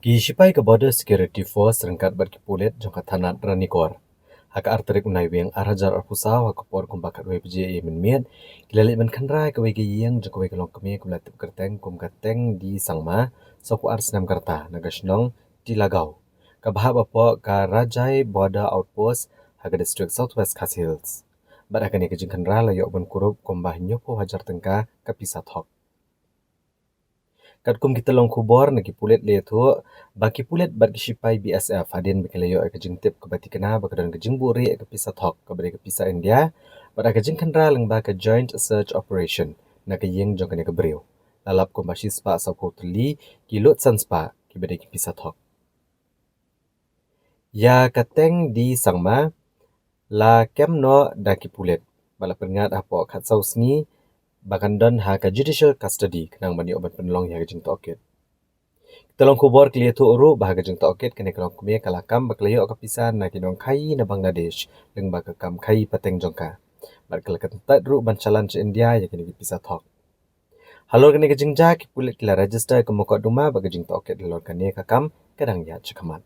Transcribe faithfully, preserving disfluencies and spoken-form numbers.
Ki shipai ka Border Security Force ryngkat bad ki pulit jong ka thanat Ranikor, ha ka ar tarik u Naiwieng ar hajar arphew saw, ha ka por kumba khatwei baje mynmiet, ki la leit ban khynra ïa kawei ka ïing jong kawei ka longkmie kaba la tip kyrteng kum ka Tengdi Sangma, sawphew ar snem ka rta, na ka shnong Tilagaon, kaba hap hapoh ka Rajai Border Outpost, ha ka district South West Khasi Hills. Bad ha kane ka jingkhynra la ïoh ban kurup kumba hynñiewphew hajar tyngka ka pisa thok. Katkum ki tyllong khubor na ki pulit la ïathuh ba ki pulit bad ki shipai B S F, hadien ba ki la ïoh ïa ka jingtip kaba thikna ba ka don ka jingbuhrieh ïa ka pisa thok kaba dei ka pisa India, bad ha ka jingkhynra lyngba ka Joint Search Operation na ka ïing jong kane ka briew, la lap kumba shispah sawphew tylli ki lut sanspah kiba dei ki pisa thok. Ïa ka Tengdi Sangma la kem noh da ki pulit bad la pynngat hapoh khatsaw sngi ba kan don ha ka judicial custody khnang ban ïoh ban pynlong ïa ka jingtohkit. Ki tyllong khubor ki la ïathuh ruh ba ha ka jingtohkit kane ka longkmie ka la kam ba ka la ïoh ka pisa na ki nongkhaïi na Bangladesh lyngba ka kam khaïi pateng jong ka, bad ka la kyntait ruh ban shalan sha India ïa kine ki pisa thok. Halor kane ka jingjia, ki pulit ki la register ka mukotduma bad ka jingtohkit halor kane ka kam ka dang ïaid shakhmat.